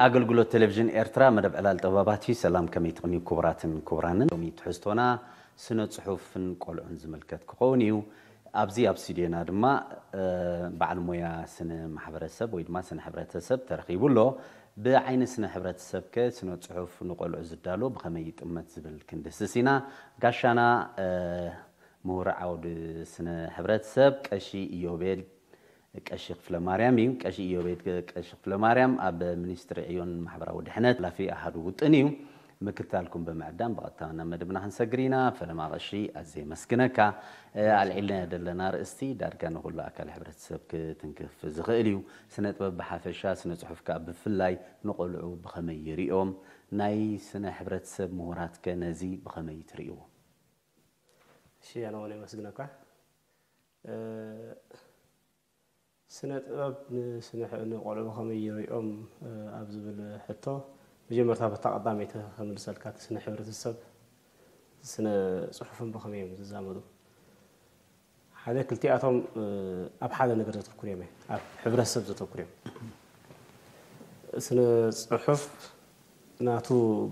ኣገልግሎት ቴሌቪዥን ኤርትራ፣ መደብ ዕላል ጥበባት እዩ። ሰላም፣ ከመይ ትቕንዩ ክቡራትን ክቡራንን? ሎሚ ትሕዝቶና ስነ ጽሑፍን ቆልዑን ዝምልከት ክኸውን እዩ። ኣብዚ ኣብ ስቱድዮና ድማ፣ እ፣ በዓል ሞያ ስነ ማሕበረሰብ ወይ ድማ ስነ ሕብረተሰብ ተረኺቡ ኣሎ። ብዓይኒ ስነ ሕብረተሰብ ከ ስነ ጽሑፍ ንቆልዑ ዝዳሎ ብኸመይ ይጥመት ዝብል ክንድህስስ ኢና። ጋሻና፣ እ፣ ምሁር ዓውዲ ስነ ሕብረተሰብ ቀሺ ኢዮቤድ ቀሺ ክፍለ ማርያም እዩ። ቀሺ ኢዮቤድ ቀሺ ክፍለ ማርያም ኣብ ሚኒስትሪ ዕዮን ማሕበራዊ ድሕነት ሓላፊ ኣሃዱ ውጥን እዩ። ምክትታልኩም ብምዕዳም ብቐጥታ ናብ መደብና ክንሰግር ኢና። ፈለማ ቀሺ፣ ኣዝየ የመስግነካ። እ፣ ኣልዒልናዮ ዘለና ኣርእስቲ ዳርጋ ንኹሉ ኣካል ሕብረተሰብ ክትንክፍ ዝኽእል እዩ። ስነ ጥበብ ብሓፈሻ፣ ስነ ጽሑፍ ከኣ ብፍላይ ንቖልዑ ብኸመይ ይሪኦም? ናይ ስነ ሕብረተሰብ ምሁራት ከ ነዚ ብኸመይ ትርእይዎ? እሺ፣ ኣነ እውን የመስግነካ። እ፣ ስነ ጥበብ ንስነ ሕ-፣ ንቆልዑ ብኸመይ ይሪኦም፣ እ፣ ኣብ ዝብል ሕቶ፣ መጀመርታ በታ ቀዳመይቲ ከምልሰልካ፣ እቲ ስነ ሕብረተሰብ ስነ ጽሑፍን ብኸመይ እዮም ዝዛመዱ? ሓደ ክልቲኣቶም፣ እ፣ ኣብ ሓደ ነገር ዘተኩር እዮም፣ ኣብ ሕብረተሰብ ዘተኩር እዮም። ስነ ጽሑፍ ናቱ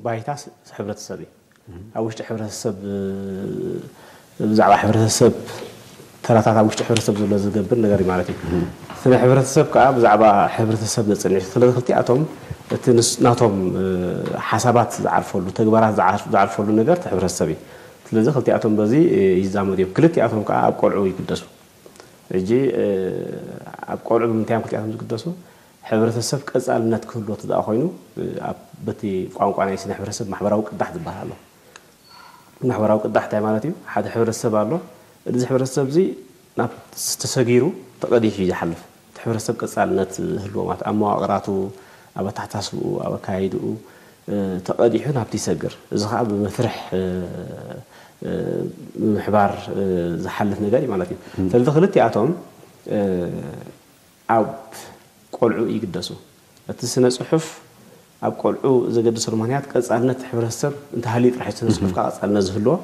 ባይታ ስ-፣ ሕብረተሰብ እዩ። ኣብ ውሽጢ ሕብረተሰብ፣ እ፣ ብዛዕባ ሕብረተሰብ፣ ተራታት ኣብ ውሽጢ ሕብረተሰብ ዘሎ ዝገብር ነገር እዩ ማለት እዩ። ስነ ሕብረተሰብ ከዓ ብዛዕባ ሕብረተሰብ ዘጽንዕ እዩ። ስለዚ ክልቲኣቶም እቲ ንስ-፣ ናቶም፣ እ፣ ሓሳባት ዝዓርፈሉ፣ ተግባራት ዝዓርፍ-፣ ዝዓርፈሉ ነገር እቲ ሕብረተሰብ እዩ። ስለዚ ክልቲኣቶም በዚ፣ እ፣ ይዛመዱ እዮም። ክልቲኣቶም ከዓ ኣብ ቆልዑ ይግደሱ። ሕጂ፣ እ፣ ኣብ ቆልዑ ብምንታይ እዮም ክልቲኣቶም ዝግደሱ? ሕብረተሰብ ቀጻልነት ክህልዎ እንተ ደኣ ኮይኑ፣ እ፣ ኣብ በቲ ቋንቋ ናይ ስነ ሕብረተሰብ ማሕበራዊ ቅዳሕ ዝበሃል ኣሎ። ማሕበራዊ ቅዳሕ እንታይ ማለት እዩ? ሓደ ሕብረተሰብ ኣሎ። እዚ ሕብረተሰብ እዚ ናብ ተሰጊሩ ተቐዲሑ እዩ ዝሓልፍ። እቲ ሕብረተሰብ ቀጻልነት ዝህልዎ ማለት ኣብ መዋቕራቱ፣ ኣብ ኣተሓሳስብኡ፣ ኣብ ኣካያይድኡ፣ እ፣ ተቐዲሑ ናብቲ ይሰግር። እዚ ኸዓ ብመፍርሕ፣ እ፣ እ፣ ምምሕባር፣ እ፣ ዝሓልፍ ነገር እዩ ማለት እዩ። ስለዚ ክልቲኣቶም፣ እ፣ ኣብ ቆልዑ ይግደሱ። እቲ ስነ ጽሑፍ ኣብ ቆልዑ ዘገድሰሉ ምኽንያት ቀጻልነት ሕብረተሰብ እንተሃልዩ ጥራሕ እዩ ስነ ጽሑፍ ከዓ ቀጻልነት ዝህልዎ።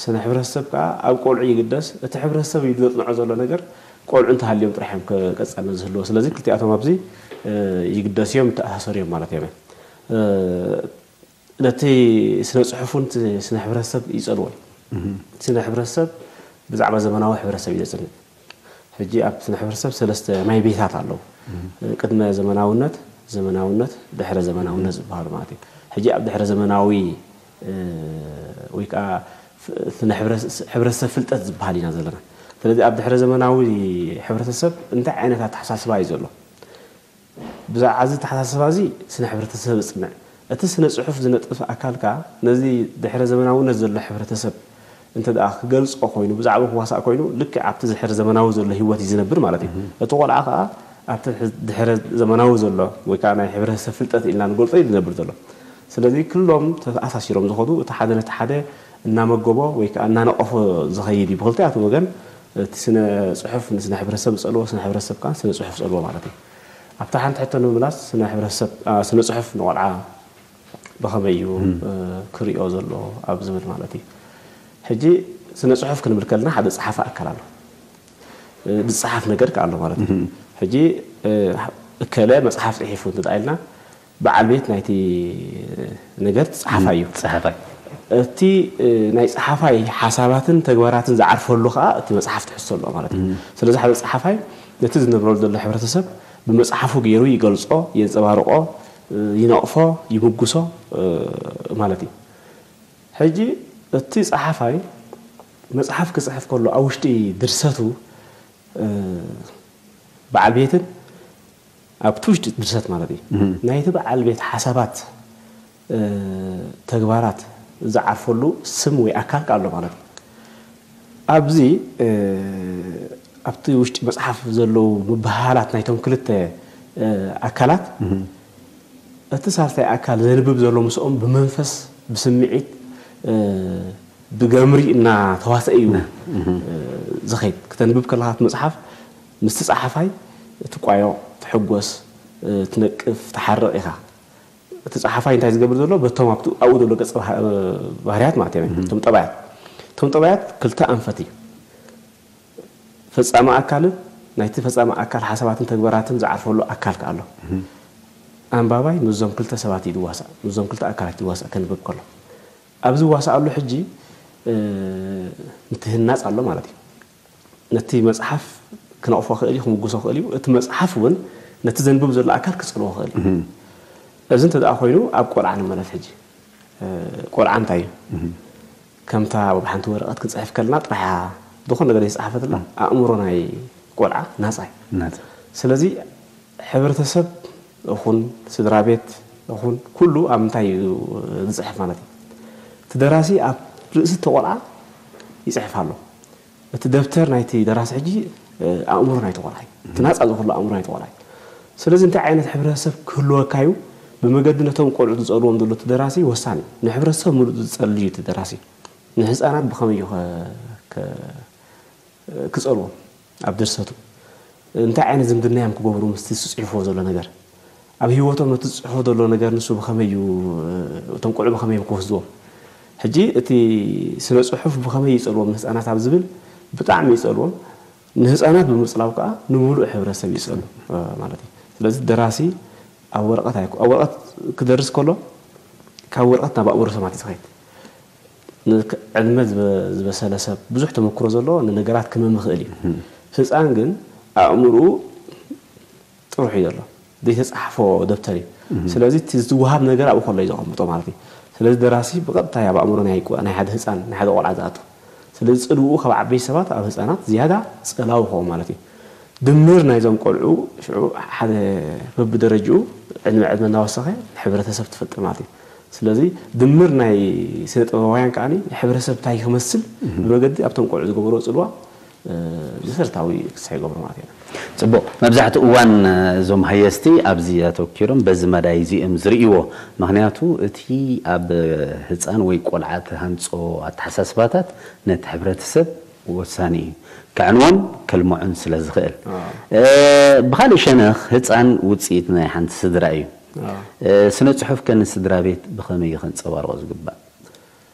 ስነ ሕብረተሰብ ከዓ ኣብ ቆልዑ ይግደስ። እቲ ሕብረተሰብ እዩ ዘጽንዖ ዘሎ ነገር ቆልዑ እንተሃልዮም ጥራሕ እዮም ከ-፣ ቀጻልነት ዝህልዎ። ስለዚ ክልቲኣቶም ኣብዚ፣ እ፣ ይግደሱ እዮም፣ ይተኣሳሰሩ እዮም ማለት እዮም። እ፣ ነቲ ስነ ጽሑፍ እውን እቲ ስነ ሕብረተሰብ ይጸልዎ እዩ። እቲ ስነ ሕብረተሰብ ብዛዕባ ዘመናዊ ሕብረተሰብ እዩ ዘጽንዕ። ሕጂ ኣብ ስነ ሕብረተሰብ ሰለስተ ማይ ቤታት ኣለዉ። ቅድመ ዘመናውነት፣ ዘመናውነት፣ ድሕረ ዘመናውነት ዝበሃሉ ማለት እዩ። ሕጂ ኣብ ድሕረ ዘመናዊ፣ እ፣ ወይ ከዓ ፍ-፣ ስነ ሕብረ-፣ ሕብረተሰብ ፍልጠት ዝበሃል ኢና ዘለና። ስለዚ ኣብ ድሕረ ዘመናዊ ሕብረተሰብ እንታይ ዓይነት ኣተሓሳስባ እዩ ዘሎ? ብዛዕባ እዚ ኣተሓሳስባ እዚ ስነ ሕብረተሰብ ዝጽንዕ። እቲ ስነ ጽሑፍ ዝነጥፍ ኣካል ከኣ ነዚ ድሕረ ዘመናውነት ዘሎ ሕብረተሰብ እንተ ደኣ ክገልጾ ኮይኑ፣ ብዛዕባ ክዋሳእ ኮይኑ፣ ልክዕ ኣብቲ ድሕረ ዘመናዊ ዘሎ ህይወት እዩ ዝነብር ማለት እዩ። እቲ ቆልዓ ከኣ ኣብቲ ድሕረ ዘመናዊ ዘሎ ወይ ከኣ ናይ ሕብረተሰብ ፍልጠት ኢልና ንገልጾ እዩ ዝነብር ዘሎ። ስለዚ ክሎም ተኣሳሲሮም ዝኸዱ፣ እቲ ሓደ ነቲ ሓደ እናመገቦ ወይ ከኣ እናነቐፎ ዝኸይድ እዩ። ብኽልቲኣቱ ወገን እቲ ስነ ጽሑፍ ንስነ ሕብረተሰብ ዝጸልዎ፣ ስነ ሕብረተሰብ ከኣ ስነ ጽሑፍ ዝጸልዎ ማለት እዩ። ኣብታ ሓንቲ ሕቶ ንምምላስ፣ ስነ ሕብረተሰብ፣ ኣ፣ ስነ ጽሑፍ ንቖልዓ ብኸመይ እዩ፣ እ፣ ክርእዮ ዘሎ ኣብ ዝብል ማለት እዩ። ሕጂ ስነ ጽሑፍ ክንብል ከለና ሓደ ጸሓፊ ኣካል ኣሎ። እ፣ ዝጸሓፍ ነገር ከኣ ኣሎ ማለት እዩ። ሕጂ፣ እ፣ እከለ መጽሓፍ ጽሒፉ እንተ ደኣ ኢልና፣ በዓል ቤት ናይቲ ነገር እቲ ጸሓፋይ እዩ። ጸሓፋይ። እቲ፣ እ፣ ናይ ጸሓፋይ ሓሳባትን ተግባራትን ዝዓርፈሉ ከኣ እቲ መጽሓፍ ትሕዝቶ ኣለዎ ማለት እዩ። ስለዚ ሓደ ጸሓፋይ ነቲ ዝነብረሉ ዘሎ ሕብረተሰብ ብመጽሓፉ ገይሩ ይገልጾ፣ የንጸባርቖ፣ እ፣ ይነቕፎ፣ ይምጉሶ፣ እ፣ ማለት እዩ። ሕጂ እቲ ጸሓፋይ መጽሓፍ ክጽሕፍ ከሎ ኣብ ውሽጢ ድርሰቱ፣ እ፣ በዓል ቤትን ኣብቲ ውሽጢ ድርሰት ማለት እዩ። ናይቲ በዓል ቤት ሓሳባት፣ እ፣ ተግባራት ዝዓርፈሉ ስም ወይ ኣካል ከኣ ኣሎ ማለት እዩ። ኣብዚ፣ እ፣ ኣብቲ ውሽጢ መጽሓፍ ዘለዉ ምብህሃላት ናይቶም ክልተ፣ እ፣ ኣካላት፣ እቲ ሳልሳይ ኣካል ዘንብብ ዘሎ ምስኦም ብመንፈስ፣ ብስምዒት፣ እ፣ ብገምሪ እናተዋሰአ እዩ፣ እ፣ ዝኸይድ። ክተንብብ ከለኻ እቲ መጽሓፍ ምስቲ ጸሓፋይ ትቋየቕ፣ ትሕጎስ፣ እ፣ ትነቅፍ፣ ትሓርቕ ኢኻ። እቲ ጸሓፋይ እንታይ ዝገብር ዘሎ? በቶም ኣብቲ፣ ኣብኡ ዘሎ ገጸ ባህ-፣ ባህርያት ማለት እዩ። እቶም ጠባያት። እቶም ጠባያት ክልተ ኣንፈት እዩ። ፈጻሚ ኣካልን ናይቲ ፈጻሚ ኣካል ሓሳባትን ተግባራትን ዝዓርፈሉ ኣካል ከኣ ኣሎ። ኣንባባይ ምስዞም ክልተ ሰባት እዩ ዝዋሳእ፣ ምስዞም ክልተ ኣካላት ይዋሳእ ከንብብ ከሎ። ኣብ ዝዋሳኣሉ ሕጂ፣ እ፣ ምትህናጽ ኣሎ ማለት እዩ። ነቲ መጽሓፍ ክነቕፎ ክእል እዩ፣ ክምጉሶ ክእል እዩ። እቲ መጽሓፍ እውን ነቲ ዘንብብ ዘሎ ኣካል ክጸልዎ ክእል እዩ። እም። እዚ እንተ ደኣ ኮይኑ፣ ኣብ ቆልዓ ንመለስ ሕጂ። እ፣ ቆልዓ እንታይ እዩ? እም። ከምታ ኣብ ሓንቲ ወረቐት ክንጽሕፍ ከለና ጥራሓ ዝኾነ ነገር ዘይጸሓፈትላ፣ እም። ኣእምሮ ናይ ቆልዓ ናጻ እዩ። ናጻ። ስለዚ ሕብረተሰብ ይኹን ስድራ ቤት ይኹን ኩሉ ኣብ ምንታይ እዩ ዝጽሕፍ ማለት እዩ? እቲ ደራሲ ኣብ ርእሲ እቲ ቆልዓ ይጽሕፍ ኣሎ። እቲ ደብተር ናይቲ ደራሲ ሕጂ፣ እ፣ ኣእምሮ ናይቲ ቆልዓ እዩ። እቲ ናጻ ዝኾሎ ኣእምሮ ናይቲ ቆልዓ እዩ። ስለዚ እንታይ ዓይነት ሕብረተሰብ ክህልወካ እዩ? ብመገዲ ነቶም ቆልዑ ዝጸልዎም ዘሎ እቲ ደራሲ ወሳኒ እዩ። ንሕብረተሰብ ምሉእ ዝጸሊ እዩ እቲ ደራሲ። ንህጻናት ብኸመይ እዩ ከ-፣ ከ-፣ ክጸልዎም ኣብ ድርሰቱ? እንታይ ዓይነት ዝምድና እዮም ክገብሩ ምስቲ ዝጽሕፍዎ ዘሎ ነገር? ኣብ ህይወቶም ነቲ ዝጽሕፎ ዘሎ ነገር ንሱ ብኸመይ እዩ፣ እቶም ቆልዑ ብኸመይ እዮም ክወስድዎም? ሕጂ እቲ ስነ ጽሑፍ ብኸመይ ይጸልዎም ንህጻናት ኣብ ዝብል ብጣዕሚ ይጸልዎም። ንህጻናት ብምጽላው ከኣ ንምሉእ ሕብረተሰብ ይጸሉ፣ እ፣ ማለት እዩ። ስለዚ ደራሲ ኣብ ወረቐት ኣይኮ-፣ ኣብ ወረቐት ክደርስ ከሎ ካብ ወረቐት ናብ ኣእምሮ ሰባት እዩ ዝኸይድ። ን-፣ ዕድመ ዝበ-፣ ዝበሰለ ሰብ ብዙሕ ተመክሮ ዘለዎ ንነገራት ክመም ይኽእል እዩ። እም። ህጻን ግን ኣእምሮኡ ጥሩሕ እዩ ዘሎ። ዘይተጻሕፎ ደብተር እዩ። እም። ስለዚ እቲ ዝወሃብ ነገር ኣብኡ ከሎ እዩ ዘቐምጦ ማለት እዩ። ስለዚ ደራሲ ብቐጥታ ኣብ ኣእምሮ ናይ ቆ-፣ ናይ ሓደ ህጻን፣ ናይ ሓደ ቆልዓ ዝኣቱ። ስለዚ ጽልውኡ ካብ ዓበይቲ ሰባት ኣብ ህጻናት ዝያዳ ጸላዊ ይኸውን ማለት እዩ። ድምር ናይዞም ቆልዑ ሽዑ ሓደ በብደረጅኡ ዕድመ ዕድመ እናወሰኸ ንሕብረተሰብ ትፈጥር ማለት እዩ። ስለዚ ድምር ናይ ስነ ጥበባውያን ከኣ ንሕብረተሰብ እንታይ ክመስል እም። ብመገዲ ኣብቶም ቆልዑ ዝገበርዎ ጽልዋ፣ እ፣ መሰረታዊ ክሳይ ይገብሩ ማለት እዮም። ጽቡቕ። መብዛሕትኡ እዋን፣ እ፣ እዞም ሃየስቲ ኣብዚ ኣተኪሮም በዚ መዳይ እዚ እዮም ዝርእይዎ። ምኽንያቱ እቲ ኣብ ህጻን ወይ ቆልዓ ትሃንጾ ኣተሓሳስባታት ነቲ ሕብረተሰብ ወሳኒ እዩ። ከዕንዎን ከልምዖን ስለ ዝኽእል። ኣዎ። እ፣ ብኻልእ ሸነኽ ህጻን ውጽኢት ናይ ሓንቲ ስድራ እዩ። ኣዎ። እ፣ ስነ ጽሑፍ ከ ንስድራ ቤት ብኸመይ እዩ ከንጸባርቖ ዝግባእ?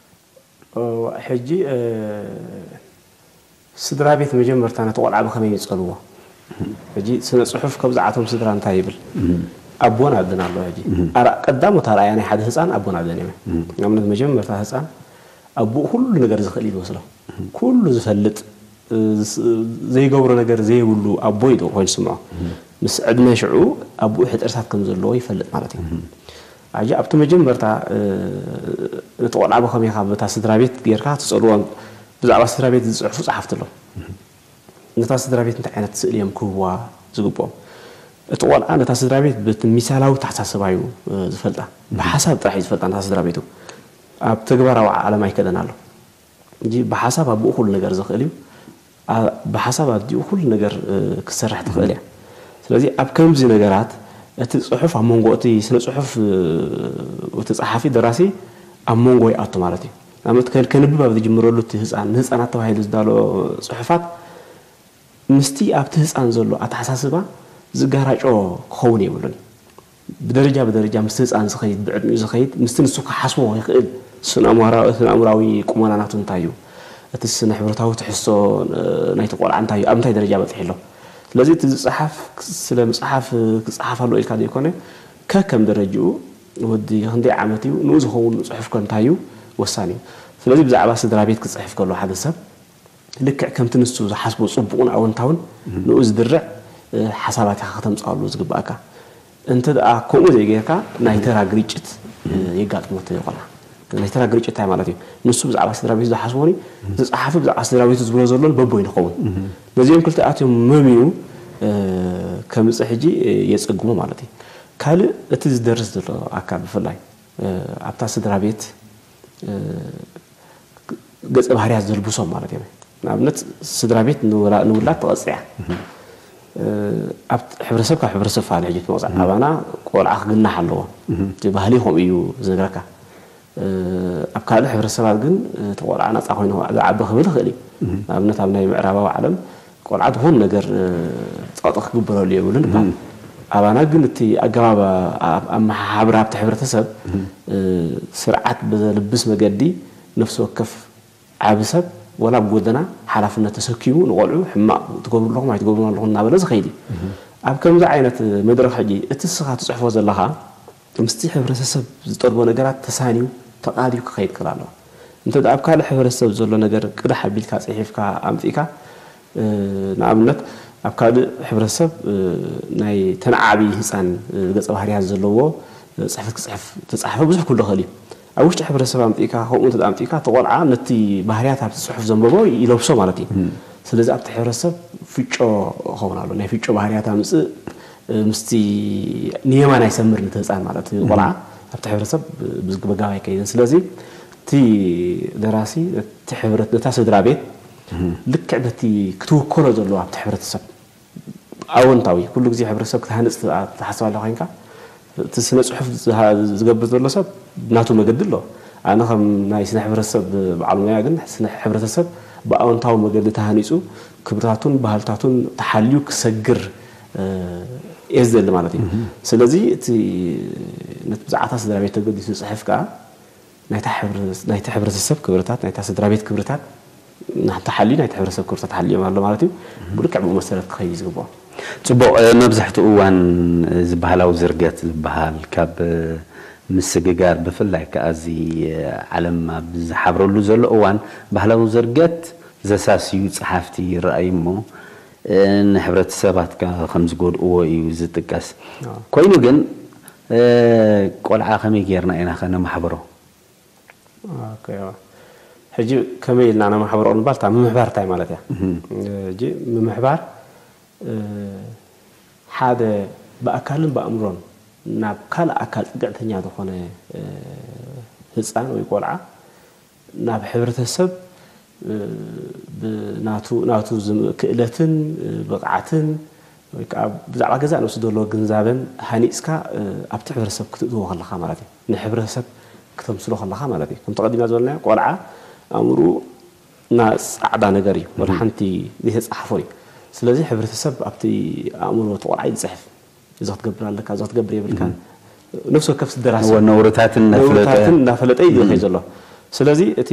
ኦ፣ ሕጂ፣ እ፣ ስድራ ቤት መጀመርታ ነቲ ቆልዓ ብኸመይ ይጸልዎ? ሕጂ ስነ ጽሑፍ ከብዛዓቶም ስድራ እንታይ ይብል? እም። ኣቦን ኣደን ኣሎ። ሕጂ እም። ኣራ-፣ ቀዳሞት ኣርኣያ ናይ ሓደ ህጻን ኣቦን ኣደን እዮም። እም። ንኣብነት መጀመርታ ህጻን ኣቦኡ ኩሉ ነገር ዝኽእል እዩ ዝመስሎ። እም። ኩሉ ዝፈልጥ፣ እ፣ ስ-፣ ዘይገብሮ ነገር ዘይብሉ ኣቦ እዩ ኮይኑ ዝስምዖ። እም። ምስ ዕድመ ሽዑ ኣቦኡ ሕጽርታት ከም ዘለዎ ይፈልጥ ማለት እዩ። እም። ኣጂ ኣብቲ መጀመርታ፣ እ፣ ነቲ ቆልዓ ብኸመይ ኢኻ በታ ስድራ ቤት ጌርካ ትጸልዎም? ብዛዕባ ስድራ ቤት ዝጽሕፉ ጸሓፍቲ ኣለዉ። እም። ነታ ስድራ ቤት እንታይ ዓይነት ስእሊ እዮም ክህብዋ ዝግብኦም? እቲ ቆልዓ ነታ ስድራ ቤት በቲ ሚሳላዊ ኣተሓሳስባ እዩ፣ እ፣ ዝፈልጣ። እም። ብሓሳብ ጥራሕ እዩ ዝፈልጣ ነታ ስድራ ቤቱ። ኣብ ተግባራዊ ዓለም ኣይከደን ኣሎ። እንጂ ብሓሳብ ኣቦኡ ኩሉ ነገር ዝኽእል እዩ። ኣ-፣ ብሓሳብ ኣዲኡ ኩሉ ነገር፣ እ፣ ክትሰርሕ ትኽእል እያ። ስለዚ ኣብ ከምዚ ነገራት እቲ ጽሑፍ ኣብ መንጎ እቲ ስነ ጽሑፍ፣ እ፣ እቲ ጸሓፊ ደራሲ ኣብ መንጎ ይኣቱ ማለት እዩ። ንኣብነት ከ-፣ ከንብብ ኣብ ዝጅምረሉ እቲ ህጻን፣ ንህጻናት ተባሂሉ ዝዳሎ ጽሑፋት ምስቲ ኣብቲ ህጻን ዘሎ ኣተሓሳስባ ዝጋራጮ ክኸውን የብሉን። ብደረጃ ብደረጃ ምስቲ ህጻን ዝኸይድ፣ ብዕድሚኡ ዝኸይድ፣ ምስቲ ንሱ ክሓስቦ ይኽእል ስነ-ኣእምራዊ፣ ስነ-ኣእምራዊ ቁመና ናቱ እንታይ እዩ? እቲ ስነ-ሕብረታዊ ትሕዝቶ፣ እ፣ ናይቲ ቆልዓ እንታይ እዩ? ኣብ እንታይ ደረጃ በጺሑ ኣሎ? ስለዚ እቲ ዝጸሓፍ ክ-፣ ስለ ምጽሓፍ፣ እ፣ ክጸሓፍ ኣለዎ ኢልካ ዘይኮነ፣ ከከም ደረጅኡ ወዲ ክንደይ ዓመት እዩ? ንኡ ዝኸውን ጽሑፍ ከ እንታይ እዩ? ወሳኒ እዩ። ስለዚ ብዛዕባ ስድራ ቤት ክጽሕፍ ከሎ ሓደ ሰብ ልክዕ ከምቲ ንሱ ዝሓስቦ ጽቡቕን ኣወንታውን እም። ንኡ ዝድርዕ፣ እ፣ ሓሳባት ኢኻ ከተምጽኣሉ ዝግባእካ። እንተ ደኣ ከምኡ ዘይጌርካ ናይ ተራ ግርጭት፣ እ፣ የጋጥሞ እቲ ቆልዓ። ናይ ተራ ግርጭት እንታይ ማለት እዩ? ንሱ ብዛዕባ ስድራ ቤቱ ዝሓስቦን እዩ፣ እቲ ጸሓፊ ብዛዕባ ስድራ ቤቱ ዝብሎ ዘሎን በቦይ ንኸውን። እም። ነዚኦም ክልተ ኣትዮም መምዩ፣ እ፣ ከምጽእ ሕጂ፣ እ፣ የጸግሞ ማለት እዩ። ካልእ እቲ ዝደርስ ዘሎ ኣካል ብፍላይ፣ እ፣ ኣብታ ስድራ ቤት፣ እ፣ ገጸ ባህርያት ዘልብሶም ማለት እዮም። ንኣብነት ስድራ ቤት ንውላ-፣ ንውላድ ትቐጽዕ እያ። እም። እ፣ ኣብ ሕብረተሰብ ካብ ሕብረተሰብ ፋለ ሕጂ ትመውጻእ። እም። ኣባና ቆልዓ ክግናሕ ኣለዎ። እም። እቲ ባህሊ ከምኡ እዩ ዝነግረካ። እ፣ ኣብ ካልእ ሕብረተሰባት ግን እቲ ቆልዓ ናጻ ኮይኑ ዝዓቢ ክብል ይኽእል እዩ። እም። ንኣብነት ኣብ ናይ ምዕራባዊ ዓለም ቆልዓ ዝኾነ ነገር፣ እ፣ ጸቕጢ ክግበረሉ የብሉን ይባሃል። እም። ኣባና ግን እቲ ኣገባብ ኣ-፣ ኣመሓሓብራ ኣብቲ ሕብረተሰብ፣ እም። እ፣ ስርዓት ብዘልብስ መገዲ ነፍሲ ወከፍ ዓቢ ሰብ ወላ ኣብ ጎደና ሓላፍነት ተሰኪሙ ንቆልዑ ሕማቕ ትገብሩ ኣለኹም ኣይትገብሩን ኣለኹም እናበለ ዝኸይድ እዩ። እም። ኣብ ከምዚ ዓይነት መድረኽ ሕጂ እቲ ንስኻ ትጽሕፎ ዘለኻ ምስቲ ሕብረተሰብ ዝጠልቦ ነገራት ተሳንዩ ተቓድዩ ክኸይድ ክእል ኣለዎ። እንተ ደኣ ኣብ ካልእ ሕብረተሰብ ዘሎ ነገር ቅዳሕ ኣቢልካ ጽሒፍካ ኣምጺእካ፣ ንኣብነት ኣብ ካልእ ሕብረተሰብ ናይ ተነዓዓቢ ህጻን ገጸ ባህርያት ዘለዎ ጽሕፈት ክጽሕፍ ተጻሕፈ ብዙሕ ክህሉ ይኽእል እዩ። ኣብ ውሽጢ ሕብረተሰብ ኣምጺእካ ከምኡ እንተ ኣምጺእካ እቲ ቆልዓ ነቲ ባህርያት ኣብቲ ጽሑፍ ዘንበቦ ይለብሶ ማለት እዩ። ስለዚ ኣብቲ ሕብረተሰብ ፍጮ ክኸውን ኣሎ። ናይ ፍጮ ባህርያት ኣምጽእ ምስቲ ንየማን ኣይሰምር ነቲ ህጻን ማለት እዩ። ቆልዓ ኣብቲ ሕብረተሰብ ብዝግበ ጋብ ኣይከይድን። ስለዚ እቲ ደራሲ ነቲ ሕብረት ነታ ስድራ ቤት ልክዕ በቲ ክትውከሎ ዘለዎ ኣብቲ ሕብረተሰብ ኣወንታዊ ኩሉ ግዜ ሕብረተሰብ ክትሃንጽ ትሓስብ ኣለ ኮይንካ እቲ ስነ ጽሑፍ ዝገብር ዘሎ ሰብ ናቱ መገዲ ኣሎ። ኣነ ከም ናይ ስነ ሕብረተሰብ በዓል ሞያ ግን ስነ ሕብረተሰብ ብኣወንታዊ መገዲ ተሃኒጹ ክብርታቱን ባህልታቱን ተሓልዩ ክሰግር እየ ዝደሊ ማለት እዩ። ስለዚ እቲ ነቲ ብዛዕባ ስድራ ቤት ተገዲሱ ዝጽሕፍ ከኣ ናይቲ ሕብረተሰብ ክብርታት ናይታ ስድራ ቤት ክብርታት ተሓልዩ ናይቲ ሕብረተሰብ ክብርታት ተሓልዮም ኣሎ ማለት እዩ። ብልክዕ ብኡ መሰረት ክኸይድ እዩ ዝግብኦ። ጽቡቕ። መብዛሕትኡ እዋን እዚ ባህላዊ ዝርገት ዝበሃል ካብ ምስግጋር ብፍላይ ከኣ እዚ ዓለም ኣብ ዝሓብረሉ ዘሎ እዋን ባህላዊ ዝርገት ዘሳስዩ ጸሓፍቲ ይረኣዩ እሞ ንሕብረተሰባት ከ ከም ዝጎድእዎ እዩ ዝጥቀስ። ኮይኑ ግን ቆልዓ ከመይ ጌርና ኢና ከነማሕብሮ? ሕጂ ከመይ ኢልና ነማሕብሮ ንባል እታ ምምሕባር እንታይ ማለት እያ? ሕጂ ምምሕባር ሓደ ብኣካልን ብኣእምሮን ናብ ካልእ ኣካል ጽግዕተኛ ዝኾነ ህፃን ወይ ቆልዓ ናብ ሕብረተሰብ ብናቱ ናቱ ክእለትን ብቕዓትን ወይ ከዓ ብዛዕባ ገዛእ ነብሱ ዘለዎ ግንዛበን ሃኒፅካ ኣብቲ ሕብረተሰብ ክትእትዎ ከለካ ማለት እዩ። ንሕብረተሰብ ክተምስሎ ከለካ ማለት እዩ። ከምቲ ቀዲምና ዝበልናዮ ቆልዓ ኣእምርኡ እና ፃዕዳ ነገር እዩ፣ ወላ ሓንቲ ዘይተፃሓፎ እዩ። ስለዚ ሕብረተሰብ ኣብቲ ኣእምሮ እቲ ቆልዓ እዩ ዝፅሕፍ። እዚ ክትገብር ኣለካ፣ እዚ ክትገብር የብልካን። ነፍሲ ወከፍ ደራሲ እወ፣ ነውርታትን እናፍለጠ ነውርታትን እናፈለጠ እዩ ዝኸይ ዘሎ። ስለዚ እቲ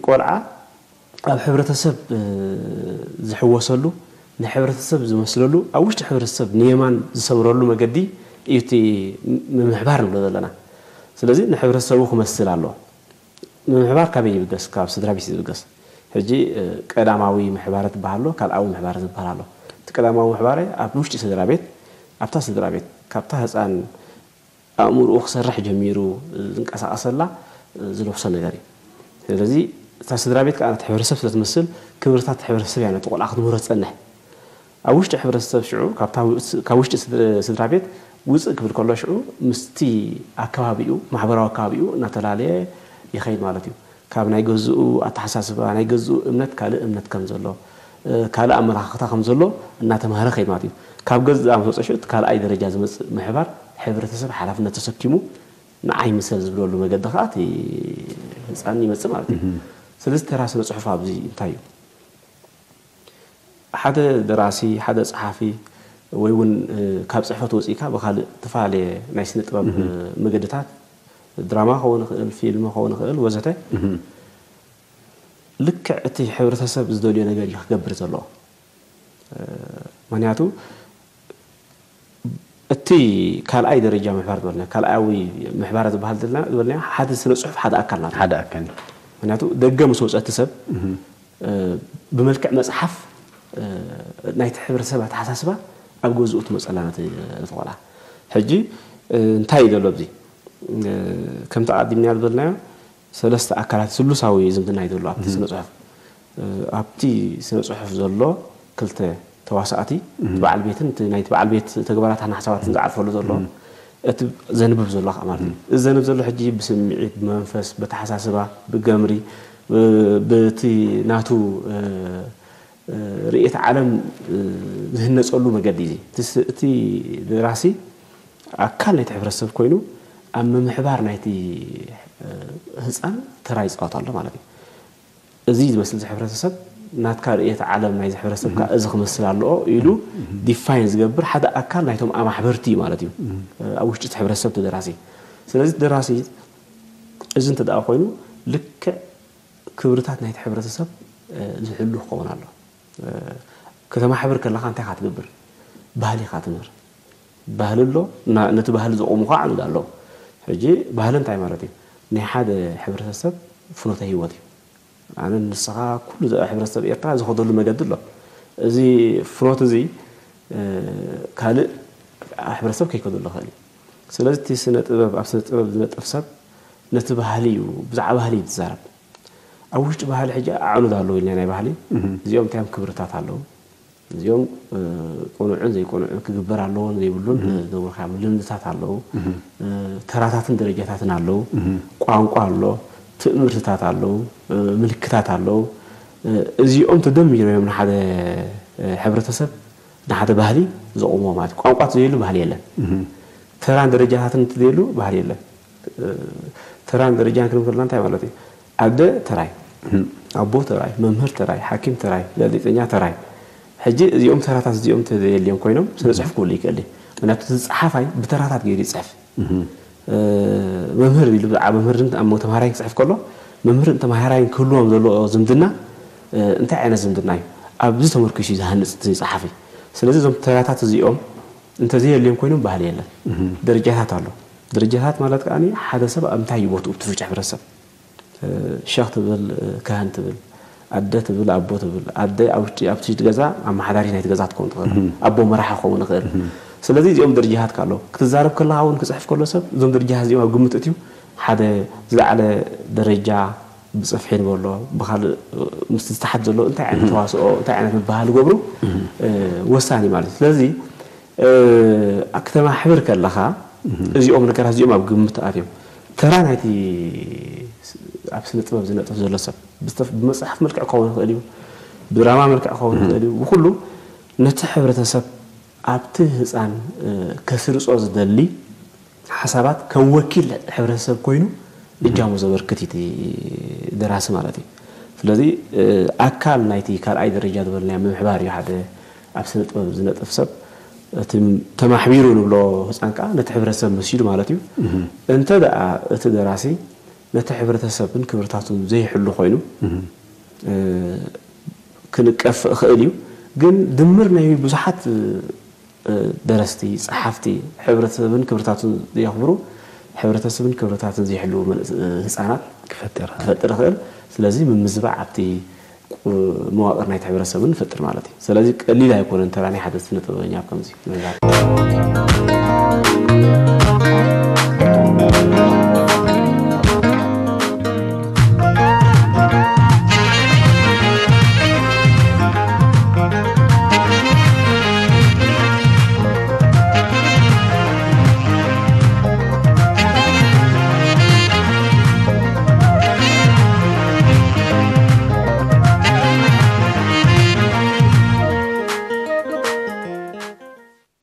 ቆልዓ ኣብ ሕብረተሰብ ዝሕወሰሉ ንሕብረተሰብ ዝመስለሉ ኣብ ውሽጢ ሕብረተሰብ ንየማን ዝሰምረሉ መገዲ እዩ እቲ ምምሕባር ንብሎ ዘለና። ስለዚ ንሕብረተሰቡ ክመስል ኣለዎ። ምምሕባር ካበይ ይብገስ? ካብ ስድራ ቤት ይብገስ። ሕጂ ቀዳማዊ ምሕባረ ትበሃል ኣሎ፣ ካልኣዊ ምሕባረ ዝበሃል ኣሎ። እቲ ቀዳማዊ ምሕባረ ኣብ ውሽጢ ስድራ ቤት ኣብታ ስድራ ቤት ካብታ ህፃን ኣእምርኡ ክሰርሕ ጀሚሩ ዝንቀሳቐሰላ ዝለብሶ ነገር እዩ። ስለዚ እታ ስድራ ቤት ከዓ ነቲ ሕብረተሰብ ስለ ትመስል ክብርታት ሕብረተሰብ እያ ነቲ ቆልዓ ክትምህሮ ትፀንሕ። ኣብ ውሽጢ ሕብረተሰብ ሽዑ ካብ ውሽጢ ስድራ ቤት ውፅእ ክብል ከሎ ሽዑ ምስቲ ኣከባቢኡ ማሕበራዊ ኣከባቢኡ እናተላለየ ይኸይድ ማለት እዩ። ካብ ናይ ገዝኡ ኣተሓሳስባ ናይ ገዝኡ እምነት ካልእ እምነት ከም ዘሎ ካልእ ኣመላኻኽታ ከም ዘሎ እናተምሃረ ከይድ ማለት እዩ። ካብ ገዝኣ ምስ ወፀ ሽዑ እቲ ካልኣይ ደረጃ ዝመፅእ ምሕባር ሕብረተሰብ ሓላፍነት ተሰኪሙ ንዓይ ምሰል ዝብለሉ መገዲ ከዓ እቲ ህፃን ይመፅእ ማለት እዩ። ስለዚ ተራ ስነ ፅሑፍ ኣብዚ እንታይ እዩ? ሓደ ደራሲ ሓደ ፀሓፊ ወይ እውን ካብ ፅሕፈት ወፂእካ ብካልእ ተፈላለየ ናይ ስነ ጥበብ መገድታት ድራማ ክኸውን ይኽእል፣ ፊልም ክኸውን ይኽእል ወዘተ ልክዕ እቲ ሕብረተሰብ ዝደልዮ ነገር እዩ ክገብር ዘለዎ። ምክንያቱ እቲ ካልኣይ ደረጃ ምሕባር ዝበልና ካልኣዊ ምሕባር ዝበሃል ዘለና ዝበልና ሓደ ስነ ፅሑፍ ሓደ ኣካል ናት ሓደ ኣካል ምክንያቱ ደገ ምስ ወፀ እቲ ሰብ ብመልክዕ መፅሓፍ ናይቲ ሕብረተሰብ ኣተሓሳስባ ኣብ ገዝኡ ትመፀላ ነቲ ቆልዓ ሕጂ እንታይ እዩ ዘሎ ኣብዚ ከምቲ ኣቐዲምና ዝበልናዮ ሰለስተ ኣካላት ስሉሳዊ ዝምድና እዩ ዘሎ ኣብቲ ስነ ፅሑፍ። ኣብቲ ስነ ፅሑፍ ዘሎ ክልተ ተዋሳእቲ እቲ በዓል ቤትን እቲ ናይቲ በዓል ቤት ተግባራትን ሓሳባትን ዝዓርፈሉ ዘሎ እቲ ዘንብብ ዘሎ ከዓ ማለት እዩ። እዚ ዘንብ ዘሎ ሕጂ ብስምዒት፣ ብመንፈስ፣ ብተሓሳስባ፣ ብገምሪ፣ ብቲ ናቱ ርእየት ዓለም ዝህነፀሉ መገዲ እዩ። እቲ ደራሲ ኣካል ናይቲ ሕብረተሰብ ኮይኑ ኣብ ምምሕባር ናይቲ ህፃን ተራ ይፃወት ኣሎ ማለት እዩ። እዚ ዝመስል እዚ ሕብረተሰብ ናትካ ርእየት ዓለም ናይዚ ሕብረተሰብ ከዓ እዚ ክመስል ኣለኦ ኢሉ ዲፋይን ዝገብር ሓደ ኣካል ናይቶም ኣማሕበርቲ እዩ ማለት እዩ። ኣብ ውሽጢ እቲ ሕብረተሰብ እቲ ደራሲ ስለዚ ደራሲ እዚ እንተ ደኣ ኮይኑ ልክዕ ክብርታት ናይቲ ሕብረተሰብ ዝሕሉ ክኸውን ኣሎ። ከተማሕብር ከለኻ እንታይ ኢኻ ትገብር? ባህሊ ኢኻ ትምህር። ባህሊ ኣሎ፣ እና- ነቲ ባህሊ ዘቑሙ ከዓ ዓምድ ኣለዉ። ሕጂ ባህሊ እንታይ ማለት እዩ? ናይ ሓደ ሕብረተሰብ ፍኖተ ህይወት እዩ። ኣነ ንስኻ ኩሉ ዘ- ሕብረተሰብ ኤርትራ ዝኸደሉ መገዲ ኣሎ። እዚ ፍኖት እዚ ካልእ ሕብረተሰብ ከይከደሉ ይኽእል እዩ። ስለዚ እቲ ስነ ጥበብ ኣብ ስነ ጥበብ ዝነጥፍ ሰብ ነቲ ባህሊ እዩ፣ ብዛዕባ ባህሊ እዩ ዝዛረብ። ኣብ ውሽጢ ባህሊ ሕጂ ኣዕኑድ ኣለዉ ኢልና ናይ ባህሊ እዚኦም እንታይ እዮም ክብርታት ኣለዉ፣ እዚኦም ቅኑዕን ዘይቅኑዕን ክግበር ኣለዎን ዘይብሉን ዝነግሩካ እዮም። ልምድታት ኣለዉ፣ ተራታትን ደረጃታትን ኣለዉ፣ ቋንቋ ኣሎ፣ ትእምርትታት ኣለዉ፣ ምልክታት ኣለዉ። እዚኦም ተደሚሮም እዮም ንሓደ ሕብረተሰብ ንሓደ ባህሊ ዘቑምዎ ማለት እዩ። ቋንቋ ተዘይሉ ባህሊ የለን። ተራን ደረጃታትን እንተዘይሉ ባህሊ የለን። ተራን ደረጃን ክንብል ከለና እንታይ ማለት እዩ? ኣደ ተራይ፣ ኣቦ ተራይ፣ መምህር ተራይ፣ ሓኪም ተራይ፣ ጋዜጠኛ ተራይ። ሕጂ እዚኦም ተራታት እዚኦም ተዘየልዮም ኮይኖም ስነ ፅሑፍ ክህሉ ይክእል እዩ። ምክንያቱ እቲ ፀሓፋይ ብተራታት ገይሩ ይፅሕፍ። መምህር ኢሉ ብዛዕባ መምህርን ተምሃራይን ክፅሕፍ ከሎ መምህርን ተምሃራይን ክህልዎም ዘለዎ ዝምድና እንታይ ዓይነት ዝምድና እዩ? ኣብዚ ተመርኪሱ እዩ ዝሃንፅ እቲ ፀሓፊ። ስለዚ እዞም ተራታት እዚኦም እንተዘየልዮም ኮይኖም ባህሊ የለን። ደረጃታት ኣሎ። ደረጃታት ማለት ከዓ ሓደ ሰብ ኣብ እንታይ እዩ ቦትኡ እቲ ውሽጢ ሕብረተሰብ ሸኽ ትብል፣ ካህን ትብል፣ ኣደ ትብል፣ ኣቦ ትብል። ኣደ ኣብ ውሽጢ ኣብቲ ገዛ ኣመሓዳሪ ናይቲ ገዛ ትኸውን ትኽእል፣ ኣቦ መራሒ ክኸውን ይኽእል። ስለዚ እዚኦም ደረጃታት ኣሎ። ክትዛረብ ከለኻ እውን ክፅሕፍ ከሎ ሰብ እዞም ደረጃታት እዚኦም ኣብ ግምት እትዩ ሓደ ዝለዓለ ደረጃ ብፅፍሒ ንበሎ ብካልእ ምስ ዝተሓት ዘሎ እንታይ ዓይነት ተዋስኦ እንታይ ዓይነት ምባሃል ገብሩ ወሳኒ ማለት እዩ። ስለዚ ክተማሕብር ከለኻ እዚኦም ነገራት እዚኦም ኣብ ግምት ኣትዮም ተራ ናይቲ ኣብ ስነ ጥበብ ዝነጥፍ ዘሎ ሰብ ብመፅሓፍ መልክዕ ክኸውን ይኽእል እዩ፣ ብድራማ መልክዕ ክኸውን ይኽእል እዩ። ብኩሉ ነቲ ሕብረተሰብ ኣብቲ ህፃን ከስርፆ ዝደሊ ሓሳባት ከም ወኪል ሕብረተሰብ ኮይኑ እጃሙ ዘበርክት እዩ እቲ ደራሲ ማለት እዩ። ስለዚ ኣካል ናይቲ ካልኣይ ደረጃ ዝበልናዮ ምምሕባር እዩ። ሓደ ኣብ ስነ ጥበብ ዝነጥፍ ሰብ እቲ ተማሕቢሩ ንብሎ ህፃን ከዓ ነቲ ሕብረተሰብ መሲሉ ማለት እዩ። እንተ ደኣ እቲ ደራሲ ነቲ ሕብረተሰብን ክብርታቱን ዘይሕሉ ኮይኑ ክንቀፍ እኽእል እዩ። ግን ድምር ናይ ብዙሓት ደረስቲ፣ ጸሓፍቲ፣ ሕብረተሰብን ክብርታቱን ዘየኽብሩ፣ ሕብረተሰብን ክብርታትን ዘይሕልዉ ህጻናት ክፈጥር ይኽእል። ስለዚ ምምዝባዕ ኣብቲ መዋቕር ናይቲ ሕብረተሰብ እውን ንፈጥር ማለት እዩ። ስለዚ ቀሊል ኣይኮነን ተራ ናይ ሓደ ስነ ጥበበኛ ኣብ ከምዚ ምምዛር።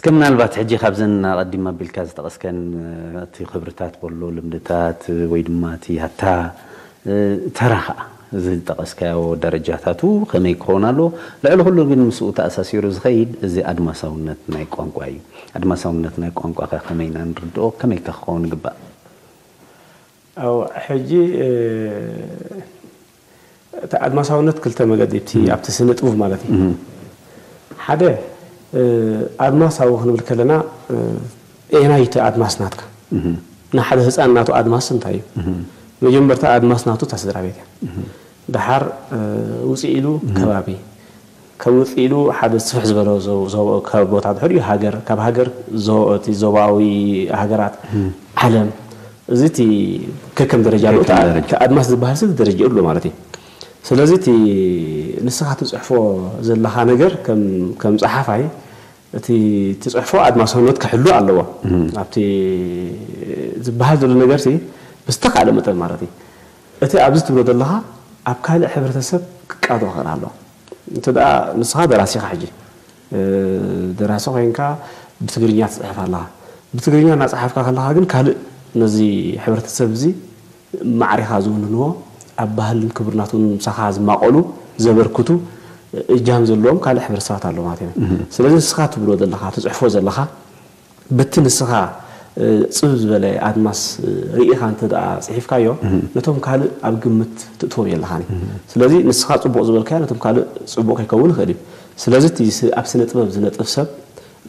ከም ምናልባት ሕጂ ካብዘን ኣቐዲም ኣቢልካ ዝጠቐስከን እቲ ክብርታት በሎ ልምድታት ወይ ድማ እቲ ያታ ተራ ኸዓ እዚ ዝጠቐስካዮ ደረጃታቱ ከመይ ክኸውን ኣለዎ? ልዕሊ ኩሉ ግን ምስኡ ተኣሳሲሩ ዝኸይድ እዚ ኣድማሳውነት ናይ ቋንቋ እዩ። ኣድማሳውነት ናይ ቋንቋ ከ ከመይ ኢና ንርድኦ? ከመይ ከ ክኸውን ይግባእ? ኣው ሕጂ እቲ ኣድማሳውነት ክልተ መገዲ ኣብቲ ኣብቲ ስነ ጥቡብ ማለት እዩ። ሓደ ኣድማሳዊ ክንብል ከለና ኤናይ እቲ ኣድማስ ናትካ ንሓደ ህፃን ናቱ ኣድማስ እንታይ እዩ? መጀመርታ ኣድማስ ናቱ እታ ስድራ ቤት እያ። ደሓር ውፅእ ኢሉ ከባቢ ካብ ውፅእ ኢሉ ሓደ ስፍሕ ዝበለ ካብ ቦታ ድሕሪኡ ሃገር ካብ ሃገር እቲ ዞባዊ ሃገራት ዓለም እዚ እቲ ከከም ደረጃ ኣሎ። እቲ ኣድማስ ዝበሃል ሰብ ደረጃ ኣሎ ማለት እዩ። ስለዚ እቲ ንስኻ ትፅሕፎ ዘለኻ ነገር ከም ጸሓፋይ እቲ ትፅሕፎ ኣድማሳውነት ክሕሉ ኣለዎ። ኣብቲ ዝበሃል ዘሎ ነገር ሲ ብዝተኻእለ መጠን ማለት እዩ። እቲ ኣብዚ ትብሎ ዘለኻ ኣብ ካልእ ሕብረተሰብ ክቃዶ ክኽእል ኣለዎ። እንተ ደኣ ንስኻ ደራሲ ኢኻ ሕጂ ደራሲ ኮይንካ ብትግርኛ ትፅሕፍ ኣለኻ። ብትግርኛ እናፀሓፍካ ከለኻ ግን ካልእ ነዚ ሕብረተሰብ እዚ ማዕሪኻ ዝውንንዎ ኣብ ባህልን ክብርናቱን ምሳኻ ዝማቐሉ ዘበርክቱ እጃም ዘለዎም ካልእ ሕብረተሰባት ኣለዉ ማለት እዩ። ስለዚ ንስኻ ትብሎ ዘለኻ ትፅሕፎ ዘለኻ በቲ ንስኻ ፅብ ዝበለ ኣድማስ ርኢኻ እንተ ደኣ ፅሒፍካዮ ነቶም ካልእ ኣብ ግምት ትእትዎም የለኻን። ስለዚ ንስኻ ፅቡቕ ዝበልካዮ ነቶም ካልእ ፅቡቕ ከይከውን ይኽእል እዩ። ስለዚ እቲ ኣብ ስነ ጥበብ ዝነጥፍ ሰብ